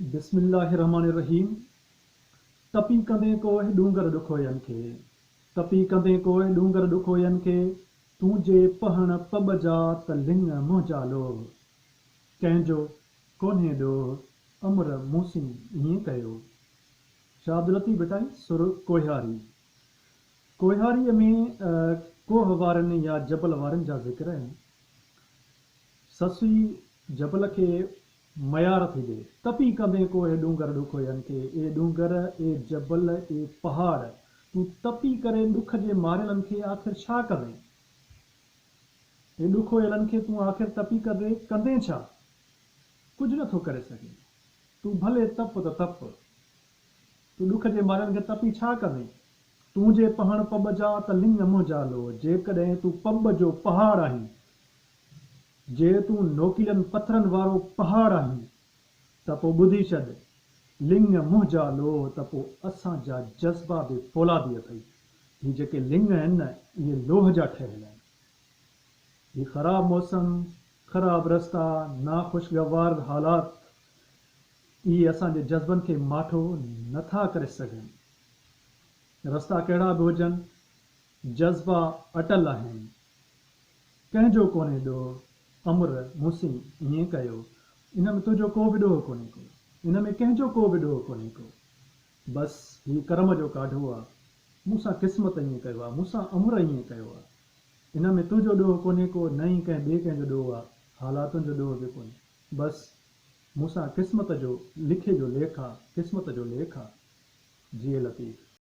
بسم الله الرحمٰن الرحيم تپي ڪندين ڪوهه ڏونگر ڏکوئين کي تپي ڪندين ڪوهه ڏونگر ڏکوئين کي تون جي پهڻ پٻ جا ته لڱ منهنجا لوهه ڪنهن جو ڪونهي ڏوهه امر مون سين ائين ڪيو شاهه عبداللطيف ڀٽائي سر ڪوهياري ڪوهياريء ۾ ڪوهه وارن يا جبل وارن جا ذڪر آهن سسئي جبل کي ميار ٿي ڏي. تپي ڪندين ڪوهه ڏونگر ڏکوئين کي، اي ڏونگر، اي جبل، اي پهاڙ، تون تپي ڪري ڏک جي ماريلن کي آخر ڇا ڪندين؟ اي ڏکوئيلن کي تون آخر تپي ڪري ڪندين ڇا؟ ڪجهه نه ٿو ڪري سگهين. تون ڀلي تپ ته تپ. تون ڏک جي ماريلن کي تپي ڇا ڪندين؟ تون جي پهڻ پٻ جا ته لڱ منهنجا لوهه، جيڪڏهن تون پٻ جو پهاڙ آهين، جي تون نوڪيلن پٿرن وارو پهاڙ آهين ته پوء ٻڌي ڇڏ، لڱ منهنجا لوهه ته پوء اسان جا جذبا به فولادي اٿئي. هي جيڪي لڱ آهن نه اهي لوهه جا ٺهيل آهن. هي خراب موسم، خراب رستا، ناخوشگوار حالات اهي اسان جي جذبن کي ماٺو نه ٿا ڪري سگهن. رستا ڪهڙا به هجن، جذبا اٽل آهن. ڪنهن جو ڪونهي ڏوهه، امر مون سين ائين ڪيو. ان ۾ تنهنجو ڪو به ڏوهه ڪونهي ڪو. ان ۾ ڪنهن جو ڪو به ڏوهه ڪونهي ڪو. بس هي ڪرم جو ڪاڍو آ. مون سان قسمت ائين ڪيو آ. مون سان امر ائين ڪيو آ. ان ۾ تنهنجو ڏوهه ڪونهي ڪو، نه ئي ڪنهن ٻئي ڪنهن جو ڏوهه آ. حالاتن جو ڏوهه به ڪونهي. بس مون سان قسمت جو لکي جو ليک آ، قسمت جو ليک آ. جيئي لطيف.